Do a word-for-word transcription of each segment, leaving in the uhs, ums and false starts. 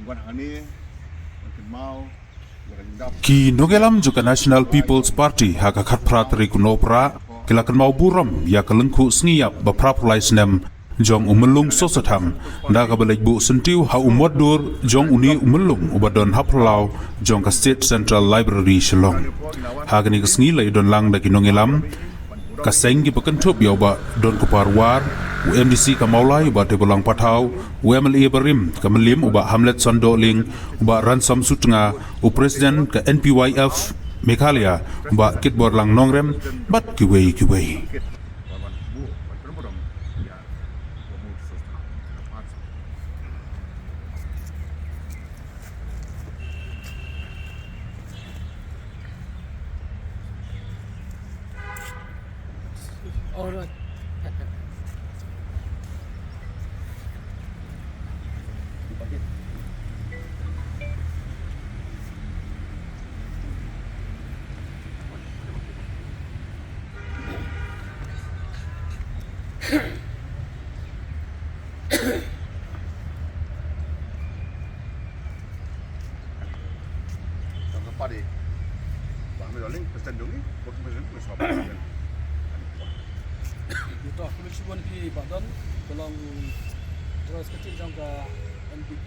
Wan hangne, wan kynmaw ïa ka jingdap. Ki nongïalam jong ka National People's Party ha ka khatphra tarik u Nohprah ki la kynmaw burom ïa ka lyngkhuh sngi ïap ba phraphew lai snem jong u Myllung Soso Tham da kaba leit buh syntiew ha u mot dur jong une u myllung uba don ha phyllaw jong ka State Central Library Shillong. Ha kane ka sngi la ïadon lang da ki nongïalam ka seng kiba kynthup ïa u Bah Donkupar War, u M D C ka Mawlai u Bah Tebolang Pathaw, u M L A barim ka Mylliem u Bah Hamletson Dohling, u Bah Ransom Sutnga, u President ka N P Y F Meghalaya u Bah Kitborlang Nongrem bad kiwei kiwei. Alright. Tang ka party. Ba mi doling pesan dungi, bot mi doling pesan. Ito, khublei shibun phi Bah Don, ka long General Secretary jong ka N P P.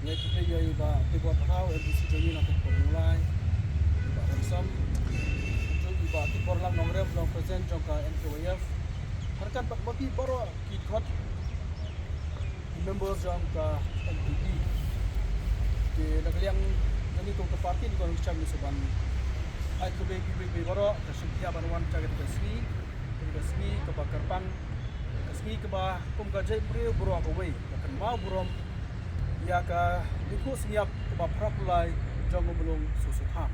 Ngai khublei ïa i Bah Tibor Pathaw, M D C jong ngi na ka Mawlai, i Bah Ransom. Jong i Bah Tibor Lang Nongrem, long President jong ka N K Y F. Harkat bad ma phi baroh ki khot members jong ka N P P. Te na ka liang jong ngi kum ka party ngi kwah ong shibun. Ai khublei phi baroh ka shim phi ban wan sha kane ka sngi. Kane ka sngi kaba kyrpang, ka sngi kaba kum ka jaitbynriew baroh kawei ka kynmaw burom ïa ka lyngkhuh sngi ïap kaba phraphew lai jong u Myllung Soso Tham.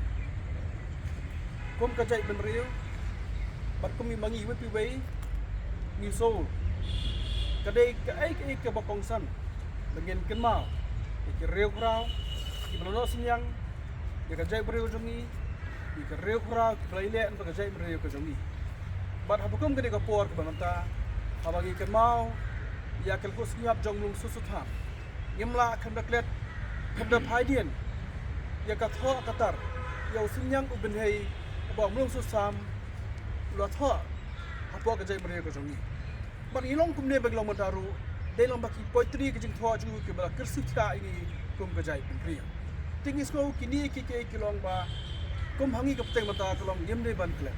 Kum ka jaitbynriew bad kum i ma ngi iwei pa iwei ngi sngew ka dei kaei kaei kaba kongsan ba ngin kynmaw ïa ki riewkhraw kiba la noh synñiang ïa ka jaitbynriew jong ngi, ïa ki riewkhraw kiba la ïaleh na ka jaitbynriew ka jong ngi. Bad haba kum kane ka por kaba mynta haba ngi kynmaw ïa ka lyngkhuh sngi ïap jong u Myllung Soso Tham, ngim lah, khlem da klet, khlem da phai dien ïa ka thoh ka tar ïa u synñiang u bynhei uba u Myllung Soso Tham u la thoh hapoh ka jaitbynriew ka jong ngi. Bad ngi long kumne ba ngi long mynta ruh, dei lang ba ki poetry, ki jingthoh jong u kiba la kyrsiew thiah ïa ngi kum ka jaitbynriew. Te ngi sngew kine ki, ki, ki long ba kum ha ngi ka pateng mynta ka long ngim dei ban klet.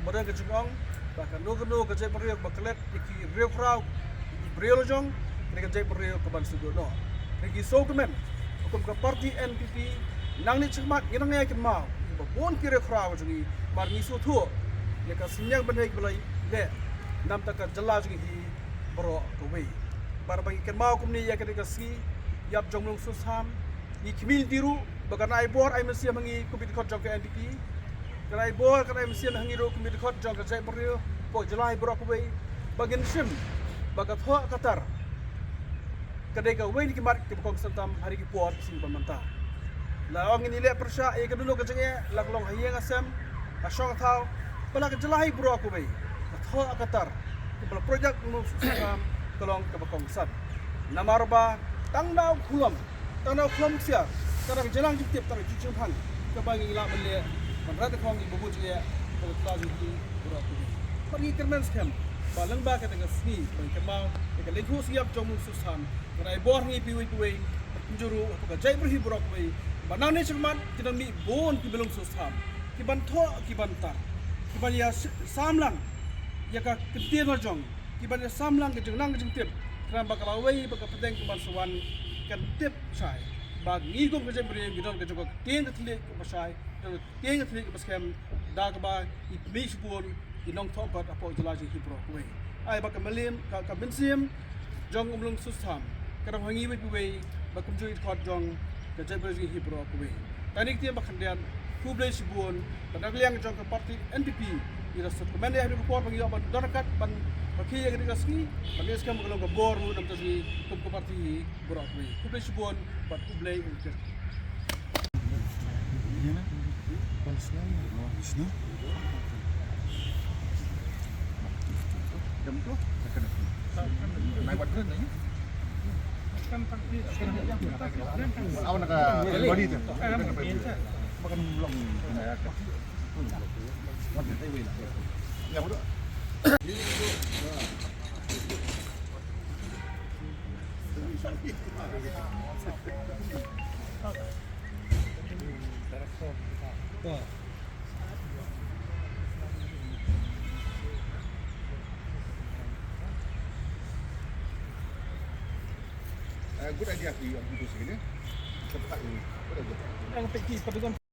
Ba dang ka jingong ba kano kano ka jaitbynriew ba klet ïa ki riewkhraw, ïa ki briew la jong, ka dei ka jaitbynriew kaban sngewduh noh. Te ngi sngewkmen ba kum ka party N P P nangne shakhmat ngi nang ïa kynmaw ïa ba bun ki riewkhraw jong ngi, namar ngi sngewthuh ïa ka synñiang bynhei kiba la leh na bynta ka jylla jong ngi hi baroh kawei. Bad ba ngi kynmaw kumne ïa kane ka sngi ïap jong u Myllung Soso Tham, ngi khmih lynti ruh ba kan ai bor ai mynsiem ha ngi kum ki dkhot jong ka N P P. Kan ai bor kan ai mynsiem ha ngi ruh kum ki dkhot jong ka jaitbynriew hapoh jylla hi baroh kawei, ba ngin shim ba ka thoh ka tar ka dei kawei na ki mat kiba kongsan tam ha kine ki por ki sngi ba mynta. La ong ngin ïaleh pyrshah ïa kano kano ka jingeh, la ka long ha ïing ha sem, ha shong ha thaw, ba la ka jylla hi baroh kawei, ka thoh ka tar kaba la pynjah u Myllung Soso Tham ka long kaba kongsan. Namar ba tang na u khulom, tang na u khulom ksiar, tang na ka jingïalang jingtip, tang na ka jingpang kaba ngi lah ban leh ban rat khong ïa ki bun jingeh ba la ka jylla jong ngi baroh kawei. Bad ngi kyrmen skhem ba lyngba kata ka sngi ba ngi kynmaw ïa ka lyngkhuh sngi ïap jong u Myllung Soso Tham, kan ai bor ha ngi pa iwei pa iwei, kumjuh ruh hapoh ka jaitbynriew hi baroh kawei, ba nangne shakhmat kin nang mih bun ki Myllung Soso Tham kiban thoh kiban tar, kiban ïa s-, sam lang ïa ka ktien la jong, kiban ïa sam lang ka jingnang ka jingtip, khnang ba ka lawei bad ka pateng kaban sa wan kan tip shai ba ngi kum ka jaitbynriew ngi don ka jong ka ktien ka thylliej kaba shai, don ka ktien ka thylliej kaba skhem, da kaba i pynmih shibun ki nongthoh kot hapoh jylla jong ngi hi baroh kawei. Ai ba ka mylliem, ka, ka mynsiem jong u Myllung Soso Tham ka dang ha ngi iwei pa iwei, ba kumjuh ki dkhot jong ka jaitbynriew jong ngi hi baroh kawei. Kane ka ktien ba khyndiat, khublei shibun, ba na ka liang jong ka party N P P ngi la sngewkmen ïa kane ka por ba ngi ïoh ban don ryngkat ban markhie ïa kane ka sngi, ba ngi skhem ba ka long ka bor ruh na bynta jong ngi kum ka party hi baroh kawei. Khublei shibun bad khublei u Kyrteng. Eh, good idea for you, aku tu sikit, eh. Cepat ni. Good idea.